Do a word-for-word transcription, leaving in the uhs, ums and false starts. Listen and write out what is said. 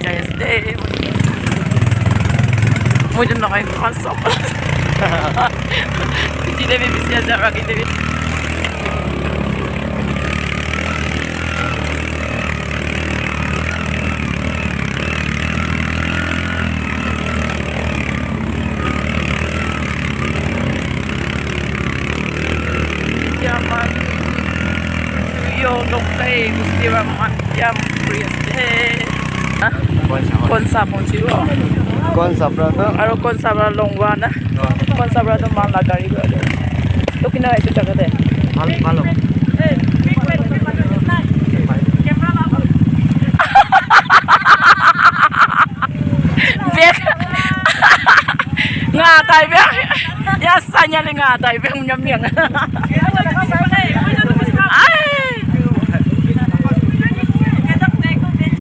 Guys, deh. Mo dyan na kayo pasok. Hindi na bibisya sa akin, hindi. Yaman. Yo, lokay, gusti ba man yam, priest. Eh. Ha? Konsa pon sibo. Konsa pra to. Aro konsa pra longwa na. Konsa pra to man la gari pra to. To kina itu jaga de. Mal, malo. Bek. Nga tai bek. Ya sanya ni nga tai bek nyam yang.